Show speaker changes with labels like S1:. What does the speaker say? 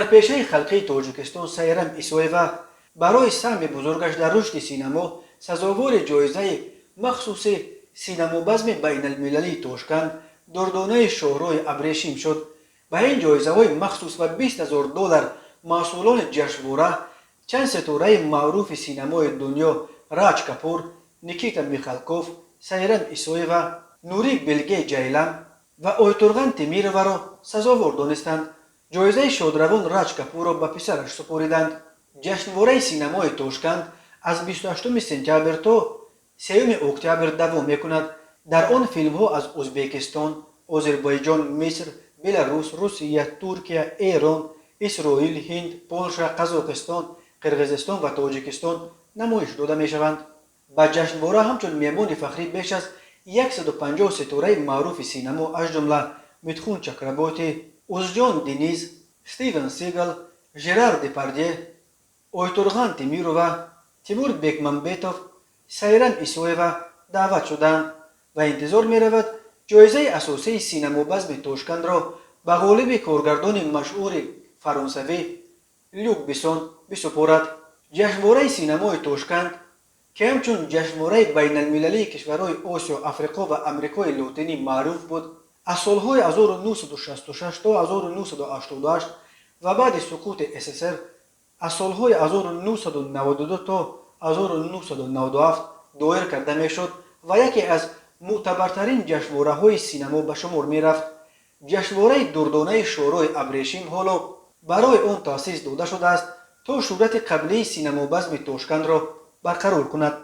S1: Ҳунарпешаи халқии Тоҷикистон Сайрам Исоева барои саҳми бузургаш дар рушди синамо сазовори ҷоизаи махсуси синамобазми байналмилалии Тошканд «Дурдонаи шоҳроҳи абрешим» шуд. Ба ин ҷоизаҳои махсус ва 20 000 доллар масъулони ҷашнвора чанд ситораи маъруфи синамои дунё: Раҷ Капур, Никита Михалков, Сайрам Исоева, Нури Билге Ҷайлан ва Ойтурған Темироваро сазовор донистанд. Ҷоизаи шодравон Раҷ Капурро ба писараш супориданд. Ҷашнвораи синамои Тошканд аз 28 сентябр то 3 октябр давом мекунад. Дар он филмҳо аз Ӯзбекистон, Озарбойҷон, Миср, Беларус, Русия, Туркия, Эрон, Исроил, Ҳинд, Полша, Қазоқистон, Қирғизистон ва Тоҷикистон намоиш дода мешаванд. Ба ҷашнвора ҳамчун меҳмони фахрӣ беш аз 150 ситораи маъруфи синамо, аз ҷумла Митхун Чакраборти, Ӯзҷон Дениз, Стивен Сигал, Жерар Депардье, Ойтурған Темирова, Тимур Бекмамбетов, Сайрам Исоева даъват шуданд ва интизор меравад, ҷоизаи асосии синамобазми Тошкандро ба ғолиби коргардони машҳури фаронсавӣ Люк Бессон бисупорад. Ҷашнвораи синамои Тошканд, ки ҳамчун ҷашнвораи байналмилалии кишварҳои Осиё, Африқо ва Амрикои Лотинӣ маъруф буд, аз солҳои 1966 то 1988 ва баъди суқути СССР аз солҳои 1992 то 1997 доир карда мешуд ва яке аз мӯътабартарин ҷашнвораҳои синамо ба шумор мерафт. Ҷашнвораи «Дурдонаи шоҳроҳи абрешим» ҳоло барои он таъсис дода шудааст, то шӯҳрати қаблии синамобазми Тошкандро барқарор кунад.